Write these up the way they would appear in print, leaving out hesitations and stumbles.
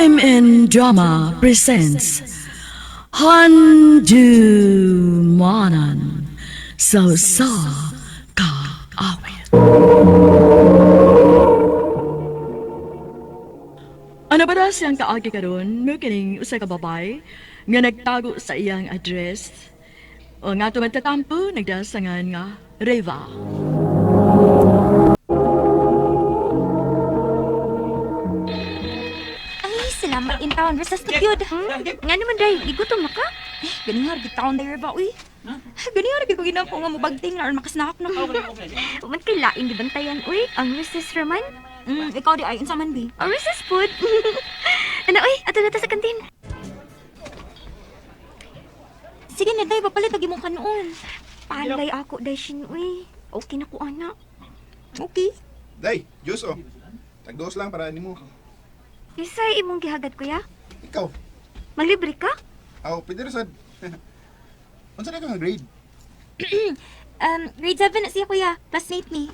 RMN Drama presents Handumanan sa sa Kaawit. Ano ba daw siyang kaagi karon? Mo kining usa ka babay nga nagtago sa iyang address. O nga tumatatampo nagdasangan nga Reva. Ay, salamat in town. Resas na gyud. Nga naman day, gigutom na ka? Eh, ganihar gid taon day ba uy. Ganihar gid ko ginako nga mobagting na aron makasnahak na ko. Uman kay laing gibantayan uy, ang recess raman. Ikaw di ay unsa man bi? Ang recess food. Ano uy, ato na ta sa kantin. Sige na day, papalit ag imong kanuon. Palay ako day shin uy. Okay na ko ana. Okay. Day, juice oh. Tagdos lang para nimo. Isay imong gihagad kuya. Ikaw. Maglibre ka? Aw, pwede ra sad. Unsa na ka nga grade? Grade 7 na siya kuya. Classmate ni.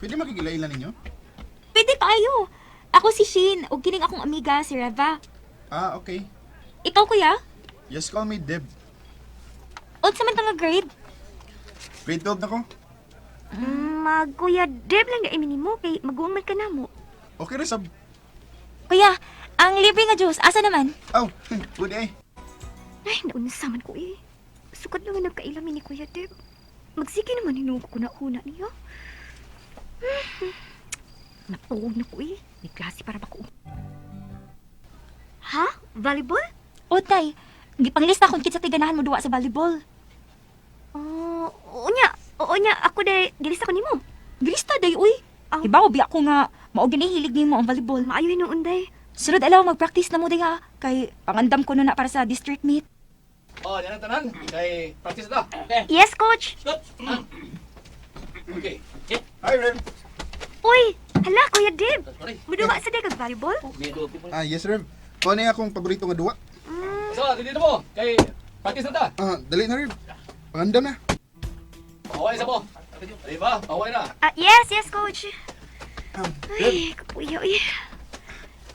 Pwede makigila-ila ninyo? Pwede kaayo. Ako si Shin ug kining akong amiga si Reva. Ah, okay. Ikaw kuya? Just call me Deb. Unsa man ta nga grade? Grade 12 na ko. Mag kuya, Deb lang na nimo kay maguwang man ka namo. Okay ra sab. Kuya, ang libre nga juice asa naman? Aw, pwede ay. Ay, naunsa man ko eh. Sukad naman nagkailami ni Kuya Deb. Magsige naman hinuog ko na huna niya. Natuog na ko eh. May klase para ba ko. Ha? Volleyball? O tay, gipanglista kung kinsa tay ganahan mo duwa sa volleyball. Oh, oo niya. Oo niya, ako day, gilista ko nimo. Gilista day uy. Aw. Ibaw biya ko nga mao gini hilig nimo ang volleyball. Maayo hinuon day. Sunod alaw mag-practice na mo day ha. Kay pangandam ko na na para sa district meet. Oh, yan ang tanan. Kay practice na. Okay. Yes, coach. Stop. Okay. Hi, Rev. Uy, hala Kuya Deb. Sorry. Muduwa sa day kag volleyball? Ah, yes, Rev. Kuha na akong paborito nga duwa. So, dito mo. Kay practice na ta. Ah, dali na, Rev. Pangandam na. Paway sa mo. Di ba? Paway na. Ah, yes, yes, coach. Rev, Ay, kapuya uy.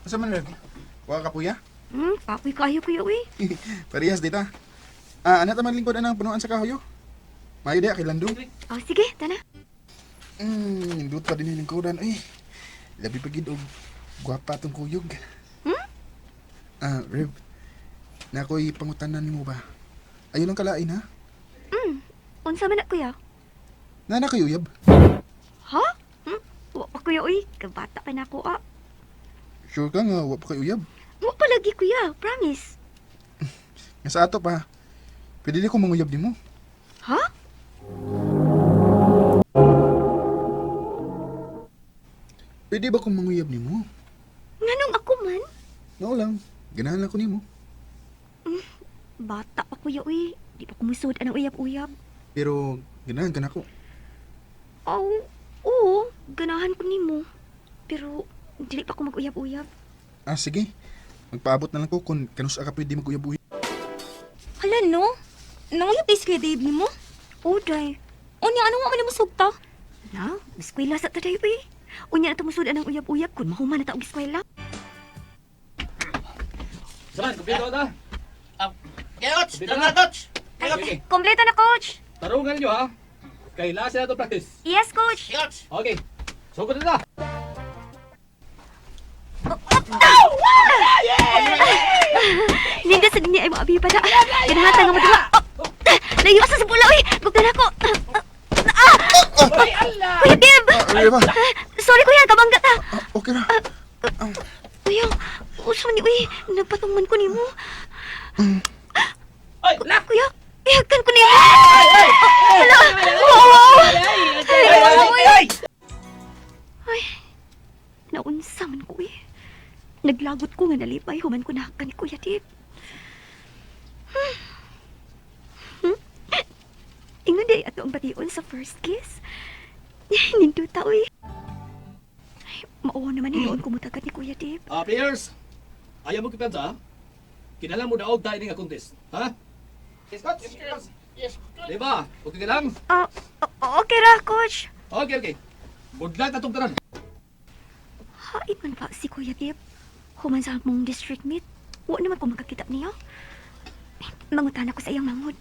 asa man, Rev? Wa ka puya? Papoy kayo kuya uy. Parehas dita. Ah, ana ta man lingkod anang punuan sa kahoyo. Maayo diha kay Landong. Oh, sige, tana. Nindot pa din yung lingkuran. Ay, labi pa gid og gwapa tong kuyog. Hmm? Ah, Rev. Na ako'y pangutanan nimo ba? Ayo lang kalain ha. Unsa man na kuya? Nana kayo uyab. Ha? Wa pa kuya uy, kabata pa na ako ah. Sure ka nga wa pa kay uyab. Wa pa lagi kuya, promise. Nga sa ato pa. Pwede di ko manguyab nimo. Ha? Pwede ba kong manguyab nimo? Nganong ako man? No lang. Ganahan lang ko nimo. Bata pa kuya uy, di pa kumusod anang uyab-uyab. Pero ganahan ka nako. Aw, oo, ganahan ko nimo. Pero dili pa ko mag-uyab-uyab. Ah, sige. Magpaabot na lang ko kung kanusa ka pwede maguyab-uyab. Hala no. Nanguyab day si Kuya Dave nimo. Oh, day. Unya ano nga man nimo sugta? Na, eskwela sa taday uy. Unya na tumusod anang uyab-uyab kun mahuman na ta og eskwela. Saman, kumpleto na. Okay, coach. Tara na, coach. Okay, okay. Kompleto na, coach. Tarungan ninyo ha. Kay last na to practice. Yes, coach. Okay, coach. Okay. Sugod na ta. Ninda sa dinhi ay maabi pa na. Ganahan ta nga madula. Oh, layo sa bula uy. Gugtan ako. Ah! Kuya Deb. Ah, Reva. Sorry kuya, kabangga ta. Ah, okay ra. Kuya, uso ni uy, nagpatungman ko nimo. Ay, la. Kuya, ihagan ko nimo. Hala. Wow. Ay, Ay! Ay, naunsa man ko eh. Naglagot ko nga nalipay, human ko na ni Kuya Dib. Ingon day ato ang bation sa first kiss. Ninduta uy. Ay, mao naman hinuon ko mutagat ni Kuya Dib. Ah, players. Ayaw mo kipensa ha. Kinala mo daog tayo nga contest. Ha? Yes, coach. Yes, coach. Di ba? Okay ka lang? Ah, okay ra, coach. Okay, okay. Good luck atong tanan. Hain man pa si Kuya Dib. Human sa among district meet, wa naman ko makakita niyo. Mangutana ko sa iyang manghod.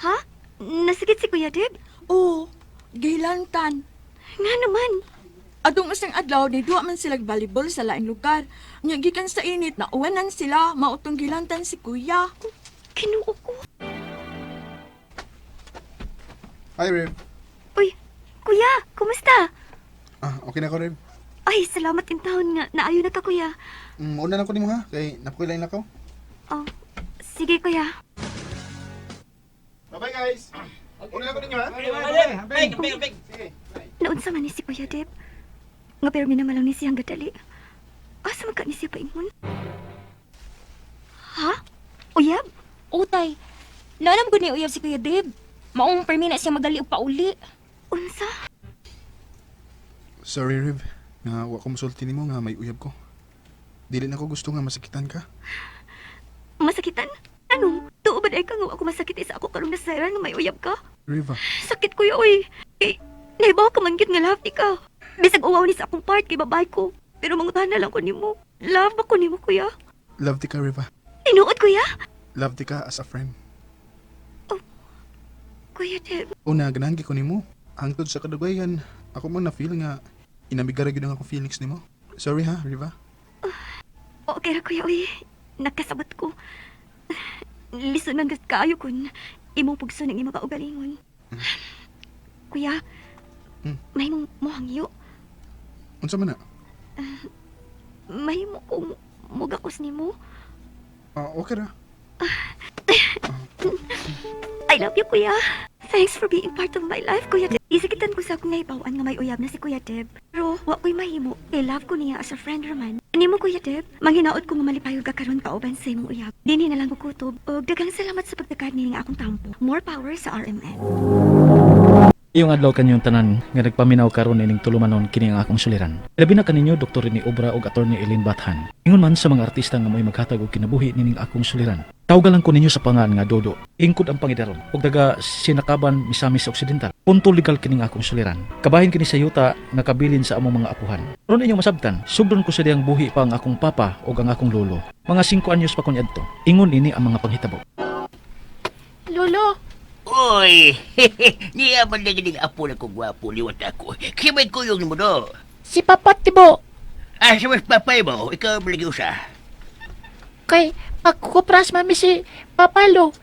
Ha? Nasakit si Kuya Deb? Oo, gilantan. Nga naman. Atong usang adlaw ni duwa man sila volleyball sa laing lugar. Nya gikan sa init na uwanan sila, mautong gilantan si kuya. Kinuo ko. Hi, Rev. Uy, kuya, kumusta? Ah, okay na ko, Rev. Ay, salamat in taon nga. Naayo na ka, kuya. Una lang ko nimo ha, kay napukilain na ko. Oh, sige, kuya. Bye-bye, guys. Una lang ko ninyo ha. Big, big, big. Sige. Bye. Naunsa man ni si Kuya Deb. Nga pero minamalang ni siyang gadali. Asa man ka ni siya paingon? Ha? Uyab? Utay, naanam gud ni uyab si Kuya Deb. Maong permi na siya magali og pauli. Unsa? Sorry, Rev. Nga wa ko musulti nimo nga may uyab ko. Dili na ko gusto nga masakitan ka. Masakitan? Ano? Tuo ba dahil ka nga wa ko masakit isa ako karong nasayran nga may uyab ka? Riva, Sakit kuya, oy. Kay, naibaw ka man gyud nga love ni ka. Bisag uwaw ni sa akong part kay babay ko. Pero mangutahan na lang ko nimo. Love ba ko nimo, kuya? Love ti ka, Riva. Tinuod, kuya? Love ti ka as a friend. Kuya Deb, Una, ganahan gyud ko nimo. Hangtod sa kadughayan, ako man na-feel nga inamigara gyud ang akong feelings nimo. Sorry ha, Riva. Okay ra kuya, oy. Nakasabot ko. Lisod man gud kaayo kun imong pugso ng imong kaugalingon. Kuya, mahimong mohangyo. Unsa man na? Mahimo kong mugakos nimo. Ah, okay ra. I love you, kuya. Thanks for being part of my life, Kuya Deb. Isakitan ko sa akong naibawan nga may uyab na si Kuya Deb. Pero wa ko'y mahimo. Kay love ko niya as a friend raman. Nimo, Kuya Deb, manghinaot ko nga malipayog ka karon kauban sa imong uyab. Dinhi na lang ko kutob. Og daghang salamat sa pagtakad nining akong tampo. More power sa RMN. Iyong adlaw kanyong tanan nga nagpaminaw karon ining tulumanon kini ang akong suliran. Labi na kaninyo Dr. Rene Obra ug Attorney Eileen Bathan. Ingon man sa mga artista nga mo'y maghatag og kinabuhi nining akong suliran. Tawga lang ko ninyo sa pangan nga Dodo. Ingkod ang pangidaron ug taga Sinakaban, Misamis Occidental. Punto legal kining akong suliran. Kabahin kini sa yuta nga kabilin sa among mga apuhan. Ron inyong masabtan, sugdon ko sa diyang buhi pa ang akong papa ug ang akong lolo. Mga 5 anyos pa ko niadto. Ingon ini ang mga panghitabo. Lolo, Uy, niya man lagi ning apo na ko gwapo liwat ako. Kimay kuyong nimo do. Si Papa Tibo, Ah, sa mas papay mo, ikaw ang lagi usa. Kay magkupras mami si Papa Lo.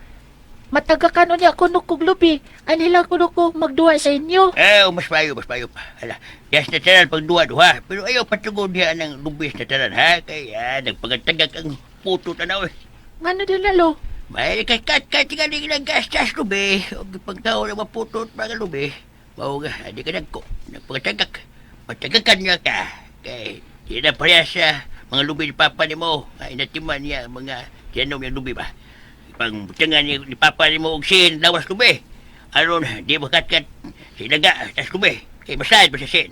Mataga ka nun niya kuno kog lubi. Anila kuno ko magduwa sa inyo. Eh, mas payo, mas payo pa. Hala, yes na tanan pag duwa duha. Pero ayaw patugod niya ng lubis na tanan, ha? Kaya nagpagatagak ang puto tanaw eh. Ngano din na, Lo? May kat kat tingali ng gastas lubi. O pagtao na maputot mga lubi. Mao nga, di ka nagko. Nagpagatagak. Patagakan niya ka. Kay, di na pareha sa mga lubi ni Papa ni mo. Ay, natiman niya ang mga tiyanom niya lubi ba. Pangbutangan niya ni Papa ni mo og sin lawas lubi. Aron, di makatkat sinaga tas lubi. Kay masayad ba sa sin?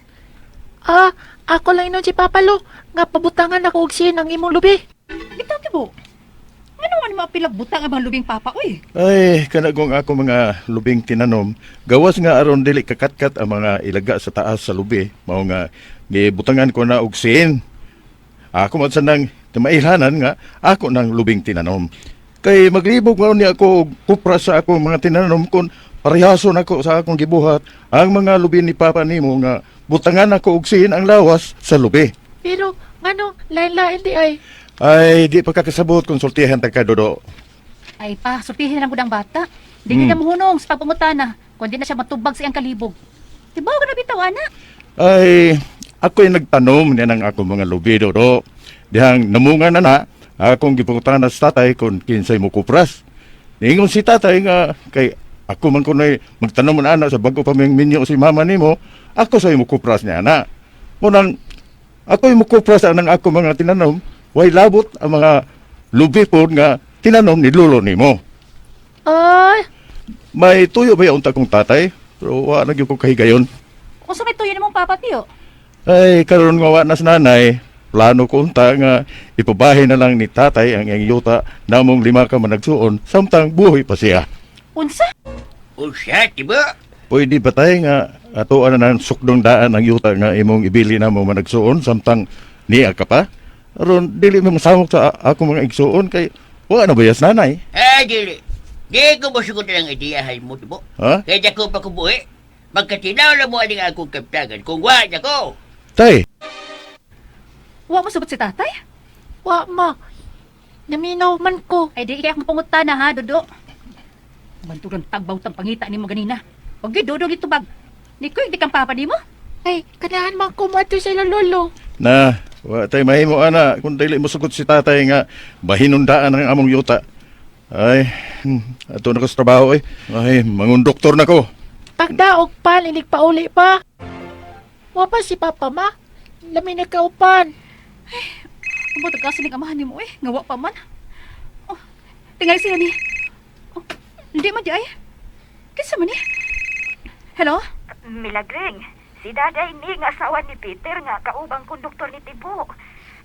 Ah, ako lang inon si Papa Lo. Nga pabutangan ako og sin ang imong lubi. Bitaw, Tibo. Ano man mapilag butang ang mga lubing papa, uy? Ay, kanagong ako mga lubing tinanom, gawas nga aron dili kakatkat ang mga ilaga sa taas sa lubi, mao nga gibutangan ko na og sin. Ako man sa nang tumailhanan nga ako nang lubing tinanom. Kay maglibog man ni ako og kupra sa ako mga tinanom kun parehason ako sa akong gibuhat ang mga lubi ni Papa nimo nga butangan ako og sin ang lawas sa lubi. Pero ngano lain-lain di ay. Ay, di pa kakasabot konsultihan ta ka, Dodo. Ay pa, sultihin na lang gud ang bata. Di na muhunong sa pagpangutana, kundi na siya matubag sa iyang kalibog. Tibaw ka na bitaw, ana. Ay, ako'y nagtanom niya ng akong mga lubi, Dodo. Dihang namunga na na, akong gipangutanan sa tatay kung kinsay mo kupras. Niingon si tatay nga, kay ako man kunay magtanom na ana sa bago pa ming minyo si mama nimo, ako sa'yo mo kupras niya ana. Munang, ako'y mo kupras ang ako mga tinanom, way labot ang mga lubi po nga tinanom ni lolo nimo. Ay, May tuyo ba yung kong tatay? Pero wa na gyud ko kahigayon. Unsa may tuyo nimong papa, Tiyo? Ay, karon nga wa na sa nanay, plano ko unta nga ipabahin na lang ni tatay ang iyang yuta namong lima ka managsuon samtang buhi pa siya. Unsa? Usa, Tibo. Pwede ba tay nga atoan na ng sukdong daan ang yuta nga imong ibili namong managsuon samtang niya ka pa? Aron dili mi masamok sa akong mga igsuon kay wa na bayas nanay. Eh, dili. Di ko mosugot ang ideyahan mo, Tibo. Ha? Kaya di ako pa kubuhi. Magkatinaw na mo aning akong kaptagan kung wa na ko. Tay, Wa mo sugot si tatay? Wa ma. Naminaw man ko. Ay di kay akong pangutana ha, Dodo. Bantugan tagbaw tang pangita nimo ganina. Wag gyud Dodo gitubag. Ni ko di kang papa nimo. Ay, kanahan man ko moadto sa ilang lolo. Na, wa tay mahimo ana kung dili mosugot si tatay nga bahinundaan ang among yuta. Ay, ato na ko sa trabaho eh. Ay, mangundoktor na ko. Pagdaog pan, inig pauli pa. Wa pa si Papa ma. Lami na kaupan. Ambot ang kaso ning amahan nimo eh, nga wa pa man. Oh, tingali siya ni. Oh, hindi man di ay. Kinsa man ni? Hello? Milagring, si Daday ni nga asawa ni Peter nga kaubang konduktor ni Tibo.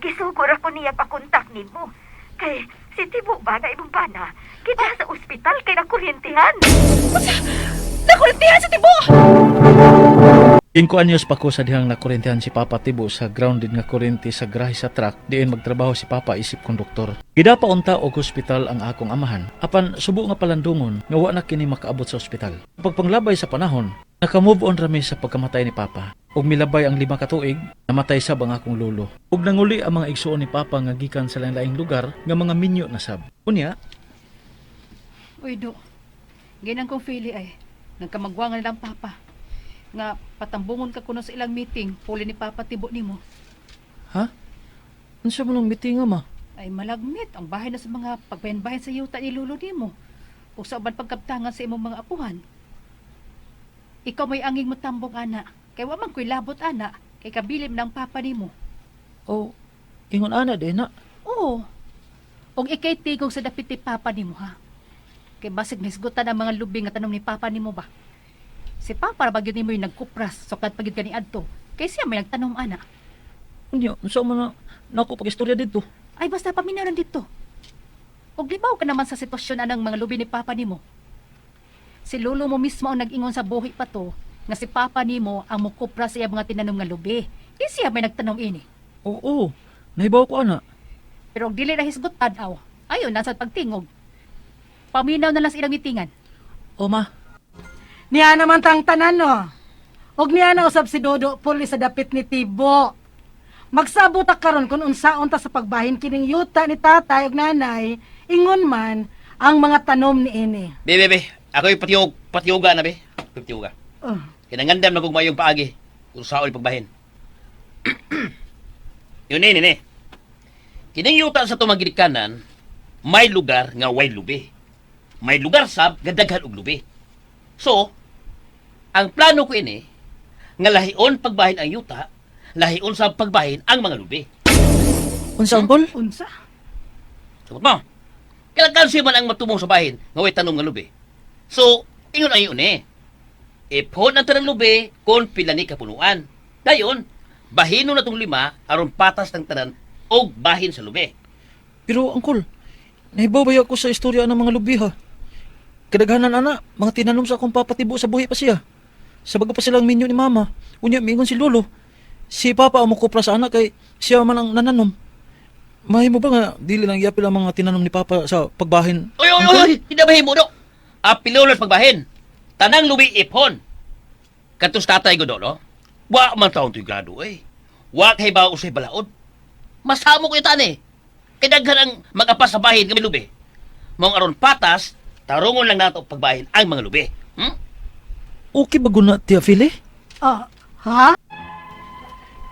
Gisugor ako niya pakontak nimo. Kay si Tibo ba nga imong bana? Kita sa ospital kay nakuryentehan. Nakurintihan si Tibo! Inko anyos pa ko sa dihang nakurintihan si Papa Tibo sa grounded nga kuryente sa grahe sa truck diin magtrabaho si Papa isip konduktor. Gidapa unta og ospital ang akong amahan apan subo nga palandungon nga wa na kini makaabot sa ospital. Pagpanglabay sa panahon, naka-move on rami sa pagkamatay ni Papa. Ug milabay ang 5 ka tuig, namatay sab ang akong lolo. Ug nanguli ang mga igsuon ni Papa nga gikan sa lain-laing lugar nga mga minyo na sab. Unya, Uy, Do. Ginang kong fili ay. Nagkamagwangan lang papa. Nga patambungon ka kuno sa ilang meeting, puli ni Papa Tibo nimo. Ha? Unsa man ang meeting ma? Ay malagmit ang bahay na sa mga pagbahin-bahin sa yuta ni lolo nimo. Ug sa uban pagkabtangan sa imong mga apuhan. Ikaw may anging motambong ana. Kay wa man ko'y labot ana. Kay kabilim ng papa nimo. Oh, ingon ana din na. Oo. Og ikay tigog sa dapit ni papa nimo ha. Kay basig nahisgutan ang mga lubi nga tanom ni papa nimo ba. Si papa ra ba gyud nimo yung nagkupras sukad pa gyud kani adto. Kay siya may nagtanom ana. Unya, unsa man na nako pag-istorya didto? Ay basta paminaw lang dito. Og libaw ka naman sa sitwasyon anang mga lubi ni papa nimo. Si lolo mo mismo ang nag-ingon sa buhi pa to nga si papa nimo ang mukupra sa iya mga tinanom nga lubi. Di siya may nagtanom ini. Oo, nahibaw ko ana. Pero og dili na hisgutan aw. Ayon nasa pagtingog. Paminaw na lang sa ilang mitingan. O ma, Niya naman tang tanan no. Og niya na usab si Dodo puli sa dapit ni Tibo. Magsabot ta karon kung unsaon ta sa pagbahin kining yuta ni tatay ug nanay, ingon man ang mga tanom ni ini. Be, be, be. Ako'y patiyog, patiyoga na, be. Patiyoga. Oh. Kinangandam na kong mayong paagi kung saol pagbahin. Yun eh, nene. Kining yuta sa tumagilikanan, may lugar nga way lubi. May lugar sab nga daghan og lubi. So, ang plano ko ini, nga lahion pagbahin ang yuta, lahion sa pagbahin ang mga lubi. Unsa uncle? Unsa? Sabot mo. Kailangan siya man ang matumong sa bahin nga way tanom nga lubi. So, ingon ay yun eh. Ipon ang tanang lubi kung pila ni kapunuan. Dayon, bahino na tong 5 aron patas ng tanan og bahin sa lubi. Pero uncle, nahibaw ba ako sa istorya ng mga lubi ha? Kadaghanan ana, mga tinanom sa akong papatibo sa buhi pa siya. Sa bago pa silang minyo ni mama, unya miingon si lolo. Si papa ang mukupra sa anak kay siya man ang nananom. Mahimo ba nga dili lang iapil ang mga tinanom ni papa sa pagbahin? Oy, oy, oy, oy, hindi ba himo do? Apilulos pagbahin. Tanang lubi ipon. Katos tatay ko do, no? Wa man taon to'y grado, eh. Wa kay ba usay balaod. Masamo ko itan eh. Kay daghan ang mag-apas sa bahin kami lubi. Mong aron patas, tarungon lang nato pagbahin ang mga lubi. Okay ba guna, Tia Fili? Oh, ha?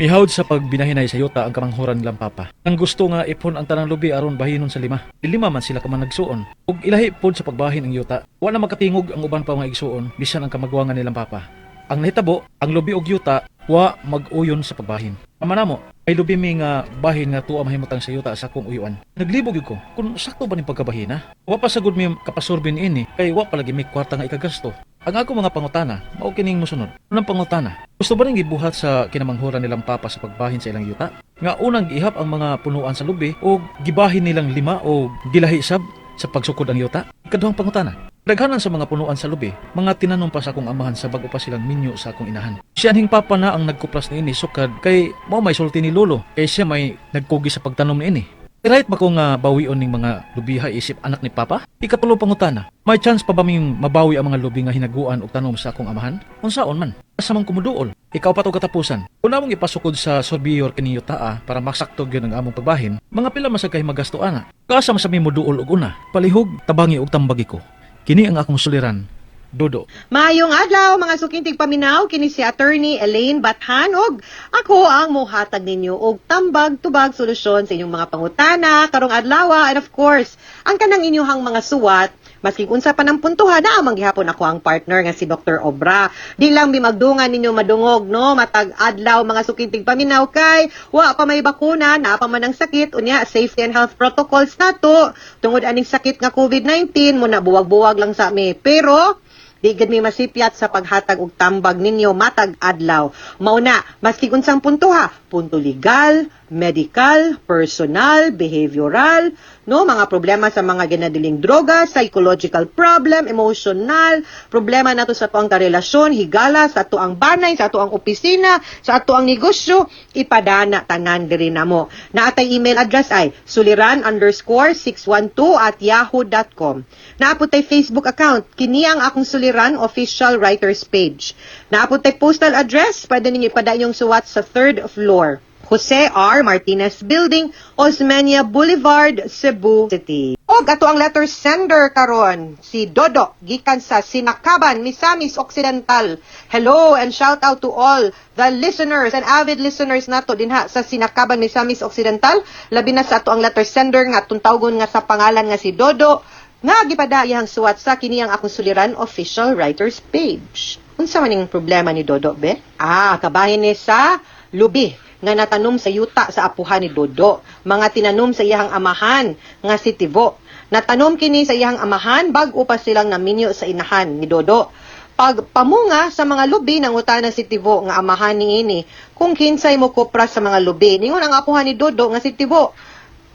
Mihawd sa pagbinahinay sa yuta ang kamanghuran nilang papa. Ang gusto nga ipon ang tanang lubi aron bahinon sa 5. 5 man sila ka man nagsuon. Ug ilahi pod sa pagbahin ang yuta. Wa na makatingog ang uban pa mga igsuon bisan ang kamagwangan nilang papa. Ang nahitabo, ang lubi og yuta wa mag-uyon sa pagbahin. Ama namo, ay lubi mi nga bahin nga tuwa mahimutang sa yuta sa akong uyuan. Naglibog gyud ko kung sakto ba ning pagkabahina. Wa pa sagud mi kapasurbi niini kay wa pa lagi mi kwarta nga ikagasto. Ang ako mga pangutana, mao kining mosunod. Unang pangutana, gusto ba ning gibuhat sa kinamanghuran nilang papa sa pagbahin sa ilang yuta? Nga unang giihap ang mga punuan sa lubi o gibahin nilang 5 o gilahi sab sa pagsukod ang yuta? Ikaduhang pangutana, Daghanan sa mga punuan sa lubi, mga tinanom pa sa akong amahan sa bago pa silang minyo sa akong inahan. Si anhing papa na ang nagkupras niini sukad kay mao may sulti ni lolo kay siya may nagkugi sa pagtanom niini. Right ba ko nga bawion ning mga lubiha isip anak ni Papa? Ikatulo pangutana, may chance pa ba ming mabawi ang mga lubi nga hinaguan og tanom sa akong amahan? Unsaon man? Asa man kumuduol? Ikaw pa to katapusan. Kung namong ipasukod sa surveyor kini yutaa para masakto gyud ang among pagbahin, mga pila man sa kay magasto ana. Kaasa man sa mi moduol og una? Palihog, tabangi og tambagi ko. Kini ang akong suliran. Dodo. Maayong adlaw mga suking tigpaminaw, kini si Attorney Elaine Bathan og ako ang mohatag ninyo og tambag tubag solusyon sa inyong mga pangutana karong adlaw, and of course, ang kanang inyong mga suwat maski unsa pa ng puntuhan na amang gihapon ako ang partner nga si Dr. Obra. Di lang mi magdungan ninyo madungog, no, matag adlaw, mga suking tigpaminaw, kay wa pa may bakuna, naa pa man ang sakit. Unya, safety and health protocols nato tungod aning sakit nga COVID-19 mo na buwag-buwag lang sa mi. Pero di gid mi masipyat sa paghatag og tambag ninyo matag adlaw. Mao na, maski unsang punto ha, punto legal, medical, personal, behavioral, no, mga problema sa mga ginadiling droga, psychological problem, emotional, problema nato sa atuang karelasyon, higala, sa atuang banay, sa atuang opisina, sa atuang negosyo, ipadana tanan diri namo. Naatay email address ay suliran_612@yahoo.com. Naa pod tay Facebook account, kini ang Akong Suliran Official Writers Page. Naa pod tay postal address, pwede ninyo ipada inyong suwat sa third floor, Jose R. Martinez Building, Osmeña Boulevard, Cebu City. Og ato ang letter sender karon, si Dodo, gikan sa Sinakaban, Misamis Occidental. Hello and shout out to all the listeners and avid listeners nato dinha sa Sinakaban, Misamis Occidental. Labi na sa ato ang letter sender nga atong tawgon nga sa pangalan nga si Dodo nga gipada iyang suwat sa kini ang Akong Suliran Official Writers Page. Unsa man ning problema ni Dodo, be? Ah, kabahin ni sa lubi nga natanom sa yuta sa apuhan ni Dodo. Mga tinanom sa iyang amahan nga si Tivo. Natanom kini sa iyang amahan bag-o pa silang naminyo sa inahan ni Dodo. Pag pamunga sa mga lubi, nangutana si Tivo nga amahan niini kung kinsay mo kopra sa mga lubi. Ningon ang apuhan ni Dodo nga si Tivo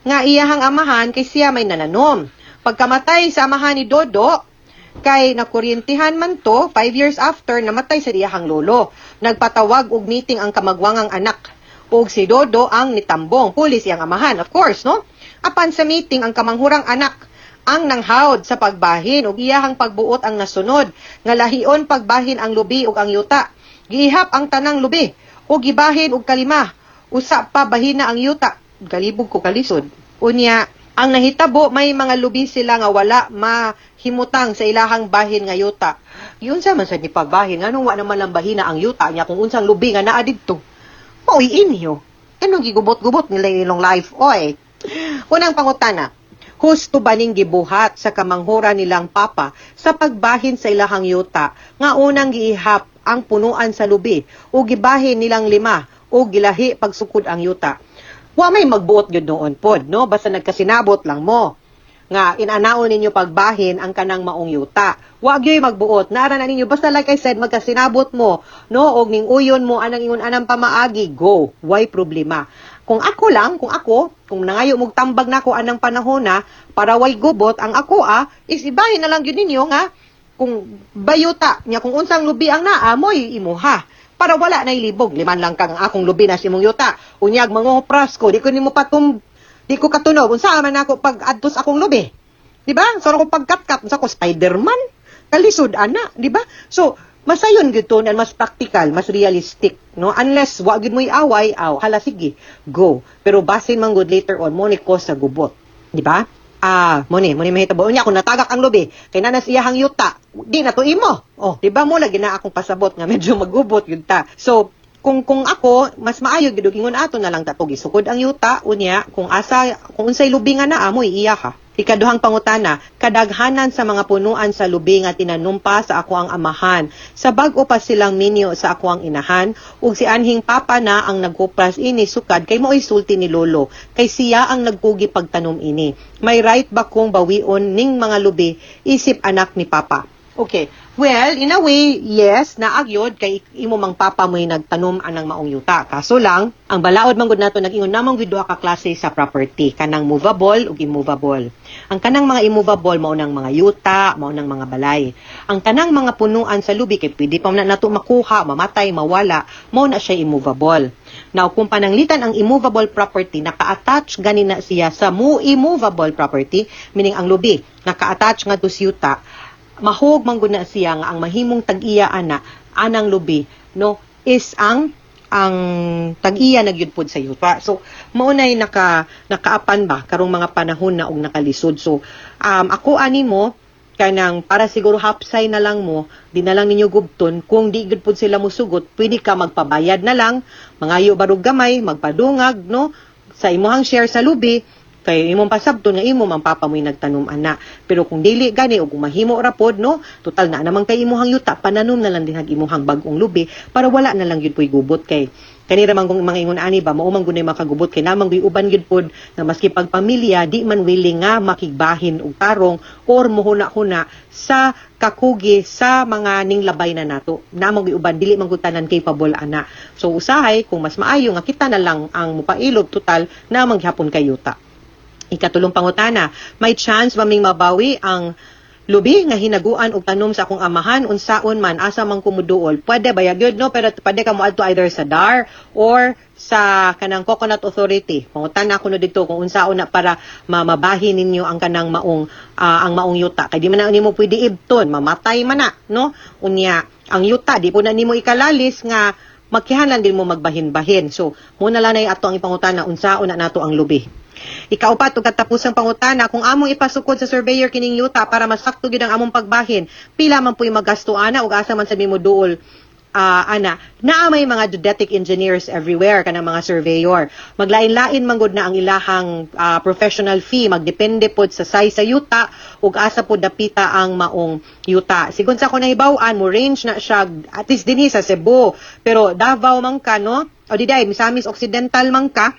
nga iyahang amahan kay siya may nananom. Pagkamatay sa amahan ni Dodo, kay nakuryentihan man to, 5 years after, namatay sa iyahang lolo. Nagpatawag og meeting ang kamagwangang anak ug si Dodo ang nitambong. Pulis iyang amahan, of course, no? Apan sa meeting, ang kamanghurang anak ang nanghawd sa pagbahin ug iyahang pagbuot ang nasunod nga lahion pagbahin ang lubi ug ang yuta. Giihap ang tanang lubi ug gibahin og kalima. Usa pa bahina ang yuta. Galibog ko kalisod. Unya, ang nahitabo, may mga lubi sila nga wala mahimutang sa ilahang bahin nga yuta. Yun sa man sa ni pagbahin, nganong wa naman lang bahina ang yuta niya kung unsang lubi nga naa didto? Mao'y inyo. Anong gigubot-gubot nila ilong life, oy? Unang pangutana, husto ba ning gibuhat sa kamanghura nilang papa sa pagbahin sa ilahang yuta nga unang giihap ang punuan sa lubi o gibahin nilang lima o gilahi pagsukod ang yuta? Wa may magbuot gyud noon pod, no? Basta nagkasinabot lang mo nga inanaon ninyo pagbahin ang kanang maong yuta. Wa gyoy magbuot. Nara na ninyo, basta like I said, magkasinabot mo, no, og ning uyon mo anang ingon anang pamaagi, go. Way problema. Kung ako lang, kung ako, kung nangayo mog tambag nako anang panahon na para way gubot, ang ako is ibahin na lang gyud ninyo nga kung bayuta nya kung unsang lubi ang naa mo'y imuha para wala na ilibog. Liman lang kang akong lubi na sa imong yuta, unyag mangopras ko, di ko nimo patum, di ko katunog, unsa man ako pag adtos akong lubi, di ba? So ako pagkatkat, unsa ko, Spiderman? Kalisod ana, di ba? So masayon gyud to, mas practical, mas realistic, no? Unless wa gyud mo'y away, aw hala, sige, go. Pero basin man gud later on mo ni cause sa gubot, di ba? Ah, mo ni mahitabo. Unya kung natagak ang lubi, kay nanas iyahang yuta, di na to imo. Oh, di ba, mo lagi na akong pasabot nga medyo magubot gyud ta. So, kung ako, mas maayo gyud ingon ato na lang ta to gisukod ang yuta, unya kung asa kung unsay lubi nga naa mo iya ka. Ikaduhang pangutana, kadaghanan sa mga punuan sa lubi nga tinanom pa sa ako ang amahan. Sa bag-o pa silang minyo sa ako ang inahan, ug si anhing papa na ang nagkupras ini sukad kay mao'y sulti ni lolo, kay siya ang nagkugi pagtanom ini. May right ba kong bawion ning mga lubi isip anak ni papa? Okay. Well, in a way, yes, naa gyud kay imo mang papa mo'y nagtanom anang maong yuta. Kaso lang, ang balaod man gud nato, nag-ingon namang gyud duha ka klase sa property, kanang movable ug immovable. Ang kanang mga immovable mao nang mga yuta, mao nang mga balay. Ang kanang mga punuan sa lubi kay pwede pa man nato makuha, mamatay, mawala, mao na siya immovable. Now, kung pananglitan ang immovable property, naka-attach gani na siya sa mo immovable property, meaning ang lubi, naka-attach nga sa yuta, mahog man gud na siya nga ang mahimong tag-iya ana anang lubi, no, is ang tag-iya na gyud pod sa yuta. So mao nay nakaapan ba karong mga panahon na og nakalisod. So ako ani mo, kanang para siguro hapsay na lang mo, di na lang ninyo gubton. Kung di gyud pod sila musugot, pwede ka magpabayad na lang, mangayo barug gamay, magpadungag, no, sa imuhang share sa lubi, kay imong pasabton nga imo man papa mo'y nagtanom ana. Pero kung dili gani o kung mahimo ra pod, no, total na naman kay imuhang yuta, pananom na lang dinhag imuhang bag-ong lubi para wala na lang gyud po'y gubot, kay kanira man kung mga ingon ani ba, mao man gunay makagubot kay namang guy uban gyud pod na maski pagpamilya di man willing nga makigbahin og tarong or muhuna-huna sa kakugi sa mga ninglabay na nato. Namang guy uban, dili man gud tanan capable ana. So usahay kung mas maayo nga kita na lang ang mupailob, total na gihapon kay yuta. Ikatulong pangutana, may chance ba ming mabawi ang lubi nga hinaguan og tanom sa akong amahan, unsaon man, asa man ko muduol? Pwede ba gyud, no, pero pwede ka moadto either sa DAR or sa kanang Coconut Authority. Pangutana ako no dito kung unsaon na para mamabahin ninyo ang kanang maong ang maong yuta, kay di man na nimo pwede ibton, mamatay man na, no? Unya ang yuta di po na nimo ikalalis nga magkihalan din mo magbahin-bahin. So muna lang nay ato ang ipangutana, unsaon na nato ang lubi. Ikaupat ug katapusang pangutana, kung among ipasukod sa surveyor kining yuta para masakto gyud ang among pagbahin, pila man pu'y magasto ana ug asa man sa mo duol ana? Naa may mga geodetic engineers everywhere, kanang mga surveyor. Maglain-lain man gud na ang ilahang professional fee, magdepende pod sa size sa yuta ug asa pod dapita ang maong yuta. Sigon sa ako nahibaw-an, mo range na siya at least dinhi sa Cebu. Pero Davao man ka, no? O di day, Misamis Occidental man ka,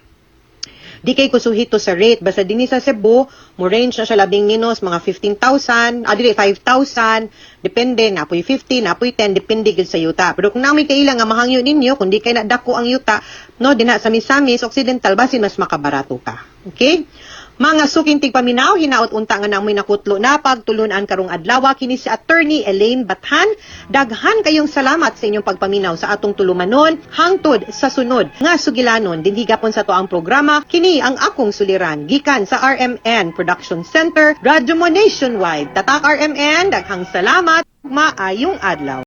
di kay kusuhito sa rate. Basta dinhi sa Cebu, mo range na siya labing minos mga 15,000, dili 5,000, depende, napoy 50, napoy 10, depende gyud sa yuta. Pero kung namin kaila nga mahangyo ninyo, kung di kay nadako ang yuta, no, dinha sa Misamis Occidental, basin mas makabarato ka. Okay? Mga suking tigpaminaw, hinaot unta nga namoy nakutlo na pagtulunan karong adlaw. Kini si Attorney Elaine Bathan. Daghan kayong salamat sa inyong pagpaminaw sa atong tulumanon hangtod sa sunod nga sugilanon dinhi gapon sa ato ang programa, kini ang akong suliran, gikan sa RMN Production Center, Radyo Mo Nationwide. Tatak RMN, daghang salamat, maayong adlaw.